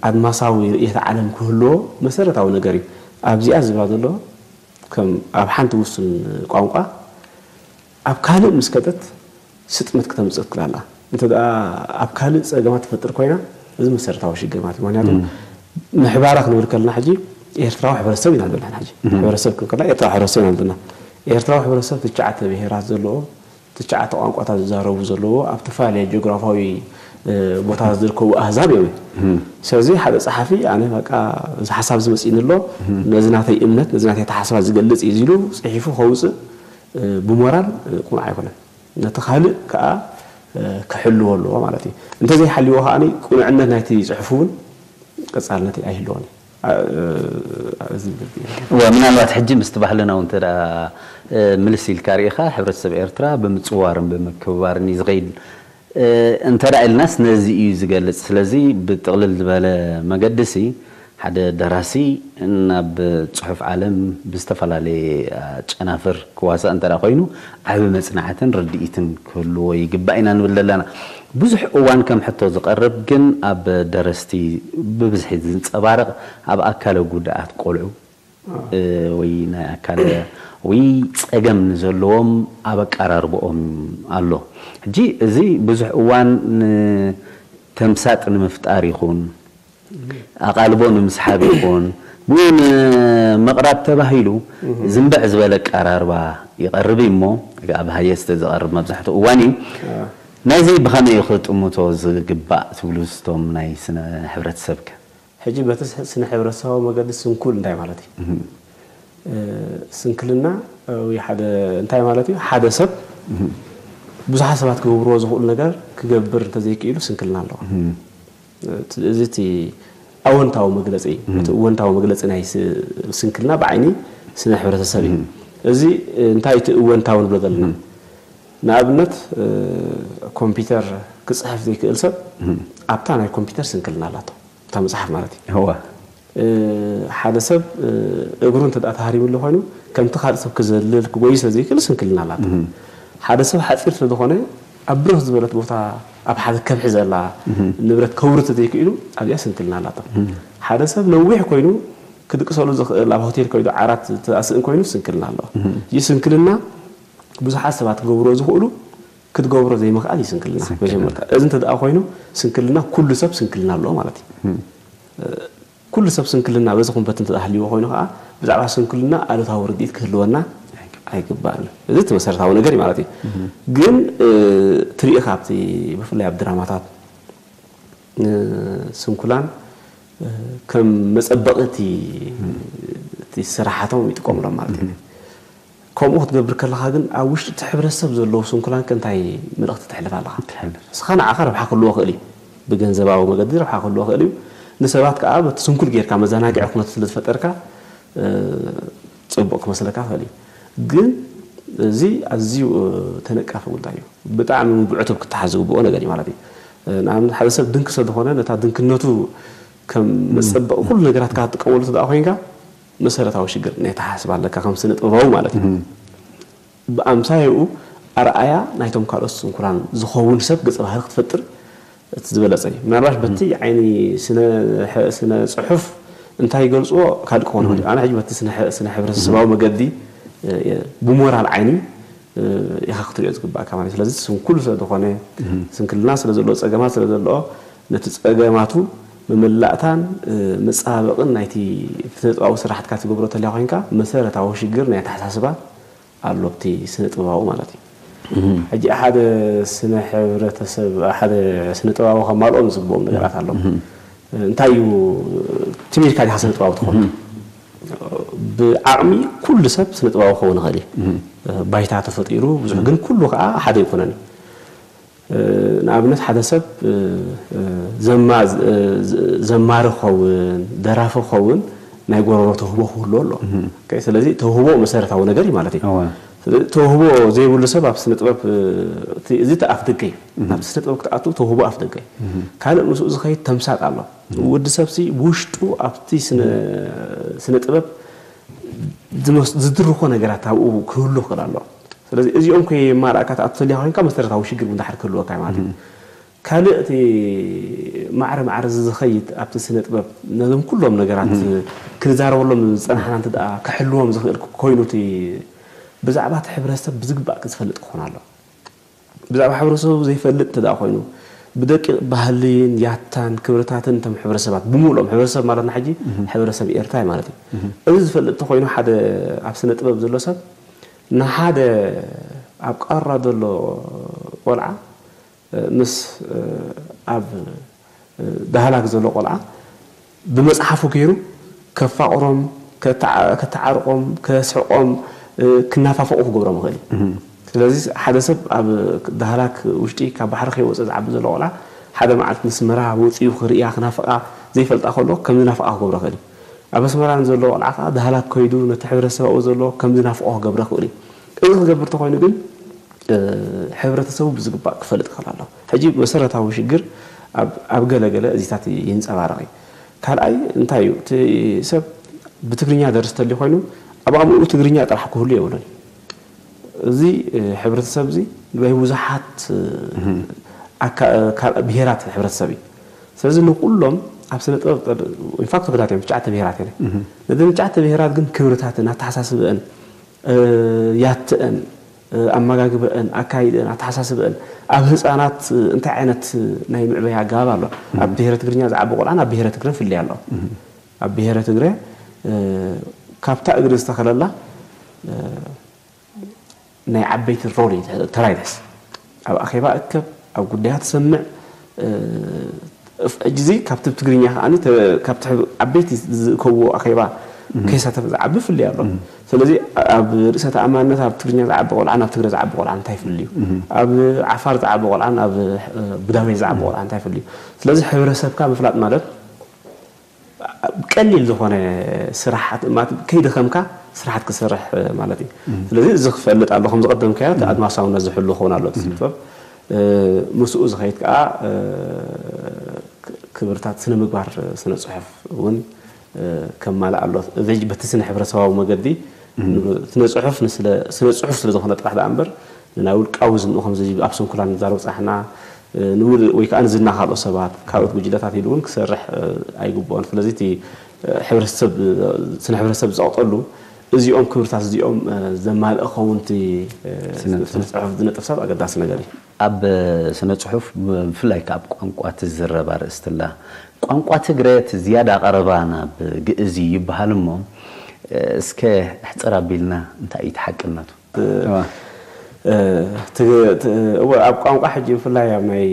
ኣድማሳዊ ርእየት ዓለም ክህልዎ መሰረታዊ ነገር እዩ። ኣብዚኣ ዝብላ ዘሎ ከም ኣብ ሓንቲ ውሱን ቋንቋ ኣብ ካልእ ምስ ከጠት ስጥመት ክተምፅእ ትክእል ኣላ። እንተ ደኣ ኣብ ካልእ ፀገማት ትፈጥር ኮይና እዚ መሰረታዊ ሽግር ማለት እዩ። ምክንያቱ ምሕባራ ክንብል ከለና ሕጂ ኤርትራዊ ሕብረተሰብ ኢና ዘለና ሕጂ ሕብረተሰብ ክንከላ ኤርትራዊ ሕብረተሰብ ኢና ዘለና። ኤርትራዊ ሕብረተሰብ ትሽዓተ ብሄራት ዘለዎ ትሽዓተ ቋንቋታት ዝዛረቡ ዘለዎ ኣብ ተፈላለየ ጂኦግራፋዊ ቦታታት ዝርከቡ ኣህዛብ እዮም። ስለዚ ሓደ ጸሓፊ ኣነ በቃ እዚ ሓሳብ ዝመጽእኒ ኣሎ ነዚ ናተይ እምነት ነዚ ናተይ ተሓስባ ዝገልጽ እዩ ኢሉ ጽሒፉ ከውጽእ ብሞራል ቁኑዕ ኣይኮነን። ነቲ ካልእ ከዓ ክሕልዎ ኣለዎ ማለት እዩ። እንተዘይሓልዎ ከዓ ቁኑዕነት ናይቲ ጽሑፍ እውን ቀጻልነት ኣይህልዎን እዩ። ምናልባት ሕጂ ምስቲ ባህልና እውን እንተ ምልስ ኢልካ ርኢኻ ሕብረተሰብ ኤርትራ ብምፅዋርን ብምክብባርን እዩ ዝኸይድ እንተ ኢልናስ ነዚ እዩ ዝገልፅ። ስለዚ ብጥቕልል ዝበለ መገዲ ሲ ሓደ ደራሲ ናብ ፅሑፍ ዓለም ብዝተፈላለየ ጨናፍር ክዋሳእ እንተ ኮይኑ ዓቢ መፅናዕትን ርድኢትን ክህልዎ ይግባእ ኢና ንብል ዘለና። ብዙሕ እዋን ከም ሕቶ ዝቐርብ ግን ኣብ ደረስቲ ብብዝሒ ዝንፀባረቕ ኣብ ኣካለ ጉድኣት ቆልዑ ወይ ናይ ኣካለ ወይ ፀገም ንዘለዎም ኣብ ኣቀራርብኦም ኣሎ። ሕጂ እዚ ብዙሕ እዋን ንተምሳጥ ንምፍጣር ይኹን ኣቓልቦ ንምስሓብ ይኹን ብኡ ንምቕራብ ተባሂሉ ዝንበዕ ዝበለ ኣቀራርባ ይቐርብ እዩ እሞ ኣብ ሃየስተ ዝቐርብ መብዛሕትኡ እዋን እዩ። ነዚ ብኸመይ እዩ ክጥምቶ ዝግባእ ትብሉ ስቶም ናይ ስነ ሕብረተሰብከ? ሕጂ በቲ ስነ ሕብረተሰባዊ መገዲ ስንኩል እንታይ ማለት እዩ? ስንክልና ወይ ሓደ እንታይ ማለት እዩ? ሓደ ሰብ ብዙሓት ሰባት ክገብርዎ ዝኽእሉ ነገር ክገብር እንተዘይክኢሉ ስንክልና ኣለዎ። እዚ እቲ ኣወንታዊ መግለፂ እዩ። እቲ እወንታዊ መግለፂ ናይ ስንክልና ብዓይኒ ስነ ሕብረተሰብ እዩ። እዚ እንታይ እቲ እወንታዊ ንብሎ ዘለና? ንኣብነት ኮምፒተር ክፅሕፍ ዘይክእል ሰብ ኣብታ ናይ ኮምፒተር ስንክልና ኣላቶ። እታ መፅሓፍ ማለት እዩ። ሓደ ሰብ እግሩ እንተ ተሃሪሙሉ ኮይኑ ከምቲ ካልእ ሰብ ክዘልል ክጎይ ስለ ዘይክእል ስንክልና ኣላቶ። ሓደ ሰብ ሓፂር ስለ ዝኾነ ኣብ ብርኽ ዝበለት ቦታ ኣብ ሓደ ከብሒ ዘላ ንብረት ከውርድ ተዘይክኢሉ ኣብዚኣ ስንክልና ኣላቶ። ሓደ ሰብ ነዊሕ ኮይኑ ክድቅሰሉ ዝኽእል ኣብ ሆቴል ከይዱ ዓራት ተኣስእን ኮይኑ ስንክልና ኣለዎ። እዚ ስንክልና ብዙሓት ሰባት ክገብርዎ ዝኽእሉ ክትገብሮ ዘይምኽኣል እዩ ስንክልና። መጀመርታ እዚ እንተ ደኣ ኮይኑ ስንክልና ኩሉ ሰብ ስንክልና ኣለዎ ማለት እዩ። ኩሉ ሰብ ስንክልና በዚ ኩንበት እንተ ሃልይዎ ኮይኑ ከዓ ብዛዕባ ስንክልና ኣሉታዊ ርድኢት ክህልወና ኣይግባእን። እዚ እቲ መሰረታዊ ነገር እዩ ማለት እዩ። ግን ትርኢ ካብቲ ብፍላይ ኣብ ድራማታት ስንኩላን ከም መፀበቒ እቲ ስራሓቶም ይጥቀሙሎም ማለት እዩ። ከምኡ ክትገብር ከለኻ ግን ኣብ ውሽጢ እቲ ሕብረተሰብ ዘለዉ ስንኩላን ከ እንታይ መልእኽቲ ተሕልፍ ኣለኻ? እስኻ ንዓኻ ረብሓ ክህልዎ ይኽእል እዩ፣ ብገንዘባዊ መገዲ ረብሓ ክህልዎ ይኽእል እዩ። ንሰባት ከዓ በቲ ስንኩል ጌርካ መዘናግዒ ኩነታት ስለ ዝፈጠርካ ፅቡቕ ክመስለካ ይኽእል እዩ። ግን እዚ ኣዝዩ ተነቃፊ ጉዳይ እዩ። ብጣዕሚ ብዕቱብ ክተሓዝ ዝግብኦ ነገር እዩ ማለት እዩ። ንኣብነት ሓደ ሰብ ድንኪ ስለ ዝኾነ ነታ ድንክነቱ ከም መፀበቒ ኩሉ ነገራትካ ክትጥቀመሉ እንተ ኮይንካ መሰረታዊ ሽግር ናይ ኣተሓሳስባ ኣለካ ከም ስነ ጥበባዊ ማለት እዩ። ብኣምሳያኡ ኣርኣያ ናይቶም ካልኦት ስንኩላን ዝኸውን ሰብ ገፀ ባህሪ ክትፈጥር እቲ ዝበለፀ እዩ። ምናልባሽ በቲ ዓይኒ ስነ ስነ ፅሑፍ እንታይ ይገልፅዎ ካልእ ክኾን ይኽእል እዩ። ኣነ ሕጂ በቲ ስነ ስነ ሕብረተሰባዊ መገዲ ብሞራል ዓይኒ ኢኻ ክትሪኦ ዝግባእካ ማለት እዩ። ስለዚ ስንኩል ስለ ዝኾነ ስንክልና ስለ ዘለዎ ፀገማት ስለ ዘለዎ ነቲ ፀገማቱ ምምላእታን ምፃበቕን ናይቲ ስነ ጥበባዊ ስራሕትካ ትገብሮ ተለያ ኮይንካ መሰረታዊ ሽግር ናይ ኣተሓሳስባ ኣሎ ኣብቲ ስነ ጥበባዊ ማለት እዩ። ሕጂ ሓደ ስነ ሕብረተሰብ ሓደ ስነ ጥበባዊ ከማልኦም ዝግብኦም ነገራት ኣለዉ። እንታይ እዩ ትም ኢልካ ዲኻ ስነ ጥበባዊ ትኾን? ብዓቕሚ ኩሉ ሰብ ስነ ጥበባዊ ክኸውን ይኽእል እዩ። ባይታ ተፈጢሩ ብዙሕ ግን ኩሉ ከዓ ሓደ ኣይኮነን እዩ። ንኣብነት ሓደ ሰብ ዘማሪ ክኸውን ደራፊ ክኸውን ናይ ጎረሮ ተውህቦ ክህልዎ ኣሎ። ስለዚ ተውህቦ መሰረታዊ ነገር እዩ ማለት እዩ። ተውህቦ ዘይብሉ ሰብ ኣብ ስነ ጥበብ እዚ ኣፍ ደገ እዩ። ናብ ስነ ጥበብ ክትኣትው ተውህቦ ኣፍ ደገ እዩ። ካልእ ምስኡ ዝኸይድ ተምሳጥ ኣሎ። ወዲ ሰብሲ ብውሽጡ ኣብቲ ስነ ጥበብ ዝድርኾ ነገራት ኣብኡ ክህሉ ክኽእል ኣሎ። ስለዚ እዚኦም ከየማላእካ ትኣቱ ተልያ ኮይንካ መሰረታዊ ሽግር እውን ዳሕር ክህልወካ እዩ ማለት እዩ። ካልእ እቲ ማዕረ ማዕረ እዚ ዝኸይድ ኣብቲ ስነ ጥበብ ነዞም ኩሎም ነገራት ክንዛረበሎም ዝጸናሕና እንተ ደኣ ክሕልዎም ዝኽእል ኮይኑ እቲ ብዛዕባ እቲ ሕብረተሰብ ብዝግባእ ክዝፈልጥ ክኾን ኣለዎ። ብዛዕባ ሕብረተሰቡ ዘይፈልጥ እንተ ደኣ ኮይኑ ብደቂቕ ባህልን ያታን ክብርታትን እቶም ሕብረተሰባት ብምሉኦም ሕብረተሰብ ማለትና ሕጂ ሕብረተሰብ ኤርትራ እዩ ማለት እዩ። እዚ ዝፈልጥ እንተኾይኑ ሓደ ኣብ ስነ ጥበብ ዘሎ ሰብ ንሓደ ኣብ ቃራ ዘሎ ቆልዓ ምስ ኣብ ዳህላክ ዘሎ ቆልዓ ብመጽሓፉ ገይሩ ከፋቕሮም፣ ከተዓርቆም፣ ከስሕቆም፣ ክናፋፈቑ ክገብሮም ይኽእል እዩ። ስለዚ ሓደ ሰብ ኣብ ዳህላክ ውሽጢ ካብ ባሕሪ ከይወፀ ዝዓቢ ዘሎ ቆልዓ ሓደ መዓልቲ ንስመራ ወፂኡ ክርእያ ክናፍቓ ዘይፈልጣ ከሎ ከም ዝናፍቓ ክገብሮ ይኽእል እዩ። ኣብ ኣስመራ ንዘሎ ቆልዓ ከዓ ዳህላክ ከይዱ ነቲ ሕብረተሰብ ኣብኡ ዘሎ ከም ዝናፍቖ ክገብሮ ይኽእል እዩ። እዚ ክገብር ተኾይኑ ግን ሕብረተሰቡ ብዝግባእ ክፈልጥ ክኽእል ኣለዎ። ሕጂ መሰረታዊ ሽግር ኣብ ገለ ገለ እዚታት ይንፀባረቕ እዩ። ካልኣይ እንታይ እዩ እቲ ሰብ ብትግርኛ ደርስ ተልዩ ኮይኑ ኣብ ኣእምኡ ትግርኛ ጥራሕ ክህሉ የብሉን። እዚ ሕብረተሰብ እዚ ናይ ብዙሓት ካልእ ብሄራት ሕብረተሰብ እዩ። ስለዚ ንኩሎም ኣብ ስነ ጥበብ ኢንፋክት ውሕዳት እዮም ትሽዓተ ብሄራት እዮም። ነዘን ትሽዓተ ብሄራት ግን ክብርታትን ኣተሓሳስበአን ያትአን ኣመጋግበአን ኣካይደአን ኣተሓሳስበአን ኣብ ህፃናት እንታይ ዓይነት ናይ ምዕበያ ኣገባብ ኣሎ። ኣብ ብሄረ ትግርኛ ዝዓቢ ቆልዓን ኣብ ብሄረ ትግረን ፍልይ ኣሎ። ኣብ ብሄረ ትግረ ካብታ እግሪ ዝተኸለላ ናይ ዓበይቲ ሮል እዩ ተራ ይትሕዝ። ኣብ ኣኼባ እከብ ኣብ ጉዳያ ትሰምዕ ሕጂ እዚ ካብቲ ትግርኛ ከዓ ካብቲ ዓበይቲ ዝእከብዎ ኣኼባ ከይሳተፍ ዝዓቢ ፍልይ ኣሎ። ስለዚ ኣብ ርእሰ ተኣማንነት ኣብ ትግርኛ ዝዓቢ ቆልዓን ኣብ ትግረ ዝዓቢ ቆልዓን እንታይ ፍልዩ? ኣብ ዓፋር ዝዓቢ ቆልዓን ኣብ ብዳቤ ዝዓቢ ቆልዓ እንታይ ፍልዩ? ስለዚ ሕብረተሰብካ ምፍላጥ ማለት ቀሊል ዝኾነ ስራሕ ከይደኸምካ ስራሓት ክሰርሕ ማለት እዩ። ስለዚ እዚ ክፈልጥ ኣሎ ከም ዝቀደምካዮ እቲ ኣድማሳውነት ዝሕሉ ክኸውን ኣሎ እቲ ስነ ጥበብ ምስኡ ዝኸይድ ከዓ ክብርታት ስነ ምግባር ስነ ፅሑፍ እውን ከማልእ ኣሎ። እዚ በቲ ስነ ሕብረተሰባዊ መገዲ ስነ ፅሑፍ ስነ ፅሑፍ ስለ ዝኾነ ጥራሕ ደኣ እምበር ንናይ ውልቃዊ ዝንኡ ከምዚ ኣብ ስንኩላን ንዛረብ ፃሕና ንውል ወይ ከዓ ንዝና ካልኦት ሰባት ካልኦት ጉጅለታት ኢሉ እውን ክሰርሕ ኣይግብኦን። ስለዚ እቲ ሕብረተሰብ ስነ ሕብረተሰብ ዝፀቕጠሉ እዚኦም ክብርታት እዚኦም ዘማልእ ክኸውን እቲ ስነ ፅሑፍ ዝነጥፍ ሰብ ኣገዳሲ ነገር እዩ። ኣብ ስነ ፅሑፍ ብፍላይ ከዓ ኣብ ቋንቋ ትዝረብ ኣርእስቲ ኣላ። ቋንቋ ትግረ እቲ ዝያዳ ቀረባ ናብ ግእዝ እዩ ይበሃል እሞ እስከ ሕፅር ኣቢልና እንታይ እዩ እቲ ሓቅነቱ? እወ፣ ኣብ ቋንቋ ሕጂ ብፍላይ ኣብ ናይ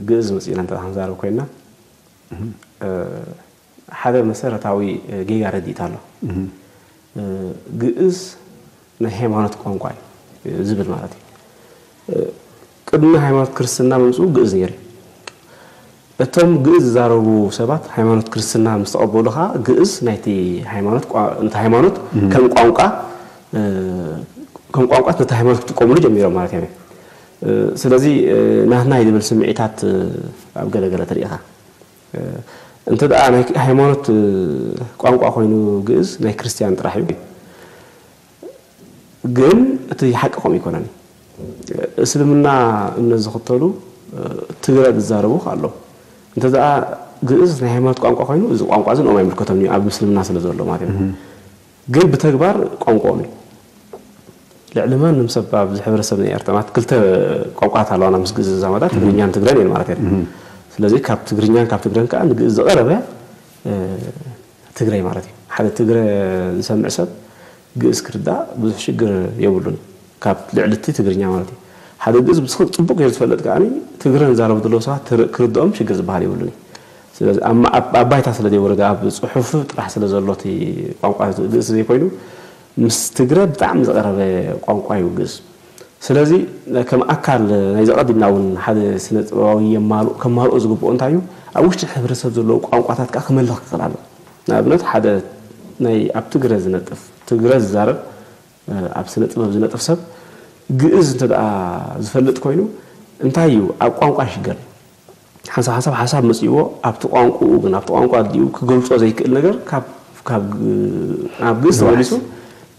ግእዝ መፂእና እንተ ክንዛረብ ኮይና ሓደ መሰረታዊ ጌጋ ረዲእት ኣሎ። ግእዝ ናይ ሃይማኖት ቋንቋ እዩ ዝብል ማለት እዩ። ቅድሚ ሃይማኖት ክርስትና ምምፅኡ ግእዝ ነይሩ እዩ። እቶም ግእዝ ዝዛረቡ ሰባት ሃይማኖት ክርስትና ምስ ተቐበሉ ከዓ ግእዝ ናይቲ ሃይማኖት ነቲ ሃይማኖት ከም ቋንቋ ከም ቋንቋ ነቲ ሃይማኖት ክጥቀምሉ ጀሚሮም ማለት እዮም። ስለዚ ናህና እዩ ዝብል ስምዒታት ኣብ ገለገለ ትርኢኻ። እንተ ደኣ ናይ ሃይማኖት ቋንቋ ኮይኑ ግእዝ ናይ ክርስትያን ጥራሕ እዩ። ግን እቲ ሓቂ ከምኡ ኣይኮነን። እስልምና እምነት ዝኽተሉ ትግረ ዝዛረቡ ኣለዉ። እንተ ደኣ ግእዝ ናይ ሃይማኖት ቋንቋ ኮይኑ እዚ ቋንቋ እዚ ንኦም ኣይምልከቶም እዩ ኣብ እስልምና ስለ ዘሎ ማለት እዩ። ግን ብተግባር ቋንቋኦም እዩ። ልዕሊ ማንም ሰብ ኣብዚ ሕብረተሰብ ናይ ኤርትራ ማለት ክልተ ቋንቋታት ኣለዋና ምስ ግእዝ ዝዛመዳ ትግርኛን ትግረን እየን ማለት እየን። ስለዚ ካብ ትግርኛን ካብ ትግረን ከዓ ንግእዝ ዝቐረበ ትግረ ማለት እዩ። ሓደ ትግረ ዝሰምዕ ሰብ ግእዝ ክርዳእ ብዙሕ ሽግር የብሉን። ካብ ልዕሊ እቲ ትግርኛ ማለት እዩ። ሓደ ግእዝ ብስኽ ፅቡቅ ገይሩ ዝፈልጥ ከዓ ትግረ ዝዛረቡ ዘለዉ ሰባት ክርድኦም ሽግር ዝበሃል የብሉን እዩ። ስለዚ ኣብ ባይታ ስለ ዘይወረደ ኣብ ፅሑፍ ጥራሕ ስለ ዘሎ እቲ ቋንቋ ግእዝ ዘይኮይኑ ምስ ትግረ ብጣዕሚ ዝቐረበ ቋንቋ እዩ ግእዝ። ስለዚ ከም ኣካል ናይ ዘቐዲምና እውን ሓደ ስነ ጥበባዊ የማልኡ ከማልኦ ዝግብኦ እንታይ እዩ ኣብ ውሽጢ ሕብረተሰብ ዘለዉ ቋንቋታት ከዓ ክመልኽ ክኽእል ኣሎ። ንኣብነት ሓደ ናይ ኣብ ትግረ ዝነጥፍ ትግረ ዝዛረብ ኣብ ስነ ጥበብ ዝነጥፍ ሰብ ግእዝ እንተ ደኣ ዝፈልጥ ኮይኑ እንታይ እዩ ኣብ ቋንቋ ይሽገር። ሓንሳብ ሓንሳብ ሓሳብ መፂእዎ ኣብቲ ቋንቋኡ ግን ኣብቲ ቋንቋ ኣዲኡ ክገልፆ ዘይክእል ነገር ካብ ኣብ ግእዝ ተመሊሱ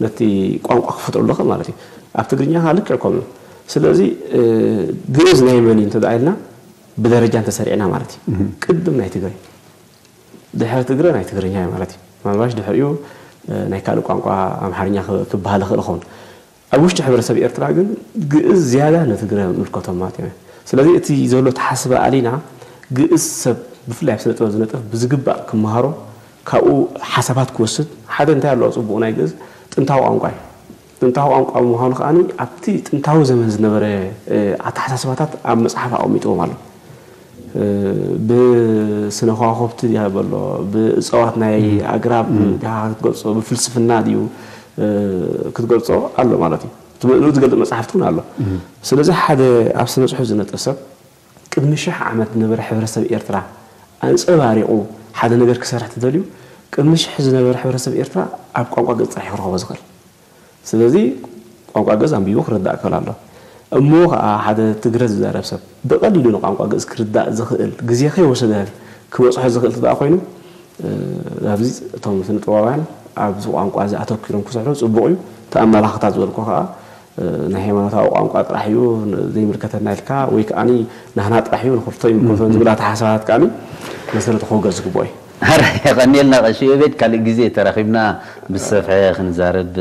ነቲ ቋንቋ ክፈጥረሉ ይኽእል ማለት እዩ። ኣብ ትግርኛ ከዓ ልክዕ ከምኡ ስለዚ ግእዝ ናይ መን እዩ እንተደኣ ኢልና ብደረጃ እንተሰሪዕና ማለት እዩ። ቅድም ናይ ትግረ፣ ድሕሪ ትግረ ናይ ትግርኛ እዩ ማለት እዩ። ምናልባሽ ድሕሪኡ ናይ ካልእ ቋንቋ ኣምሓርኛ ክበሃል ይኽእል ይኸውን። ኣብ ውሽጢ ሕብረተሰብ ኤርትራ ግን ግእዝ ዝያዳ ንትግረ ምልከቶም ማለት እዩ። ስለዚ እቲ ዘሎ ተሓስበ ኣሊና ግእዝ ሰብ ብፍላይ ኣብ ስነ ጥበብ ዝነጥፍ ብዝግባእ ክመሃሮ፣ ካብኡ ሓሳባት ክወስድ፣ ሓደ እንታይ ኣለዎ ጽቡቕ ናይ ግእዝ ጥንታዊ ቋንቋ እዩ። ጥንታዊ ቋንቋ ምዃኑ ከኣ ኣብቲ ጥንታዊ ዘመን ዝነበረ ኣተሓሳስባታት ኣብ መጽሓፍ ኣቐሚጥዎም ኣሎ። ብስነ ከዋኽብቲ ዲኻ በሎ፣ ብእፅዋት ናይ ኣግራብ ዲኻ ክትገልፆ፣ ብፍልስፍና ድዩ ክትገልፆ ኣሎ ማለት እዩ። እቲ ንኡ ዝገልፅ መፅሓፍቲ እውን ኣሎ። ስለዚ ሓደ ኣብ ስነ ፅሑፍ ዝነጥፍ ሰብ ቅድሚ ሽሕ ዓመት ዝነበረ ሕብረተሰብ ኤርትራ ኣንፀባሪቑ ሓደ ነገር ክሰርሕ ተደልዩ ቅድሚ ሽሕ ዝነበረ ሕብረተሰብ ኤርትራ ኣብ ቋንቋ ግእዝ ጥራሕ ክረኽቦ ዝኽእል። ስለዚ ቋንቋ ግእዝ ኣንቢቡ ክርዳእ ክኽእል ኣሎ። እሞ ከዓ ሓደ ትግረ ዝዛረብ ሰብ ብቐሊሉ ንቋንቋ ግእዝ ክርዳእ ዝኽእል ግዜ ከይወሰደ ክበፅሖ ዝኽእል እንተደኣ ኮይኑ ኣብዚ እቶም ስነ ጥበባውያን ኣብዚ ቋንቋ እዚ ኣተኪሮም ክስሕሉ ፅቡቕ እዩ። እቲ ኣመላኽታ ዝበልኩ ከዓ ናይ ሃይማኖታዊ ቋንቋ ጥራሕ እዩ ዘይምልከተና ኢልካ ወይ ከዓ ናህና ጥራሕ እዩ ንክልቶ ይምልከቶን ዝብል ኣተሓሳባት ከዓ መሰረቱ ክውገድ ዝግብኦ እዩ። ሕራይ የቐንየልና ቀሺ እቤት ካልእ ግዜ ተራኺብና ብሰፍሐ ክንዛረብ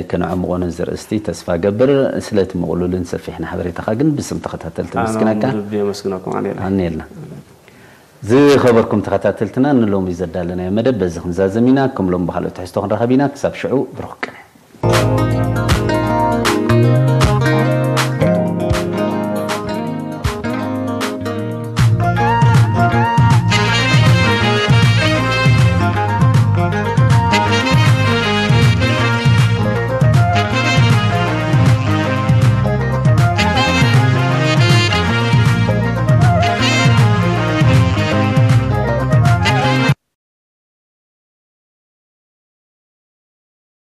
ከነዕምቖ ነዚ ርእስቲ ተስፋ ገብር። ስለቲ ምቕሉልን ሰፊሕን ሓበሬታኻ ግን ብስም ተኸታተልቲ ኣመስግነካ። ኣነ እውን ብልቢ የመስግነኩም። ኣነ የለ። ኣነ የልና። ዝኸበርኩም ተኸታተልትና ንሎሚ ዘዳለናዮ መደብ በዚ ክንዛዘም ኢና። ከም ሎም ብኻልኦት ትሕዝቶ ክንራኸብ ኢና። ክሳብ ሽዑ ብሩኽ ቅነ።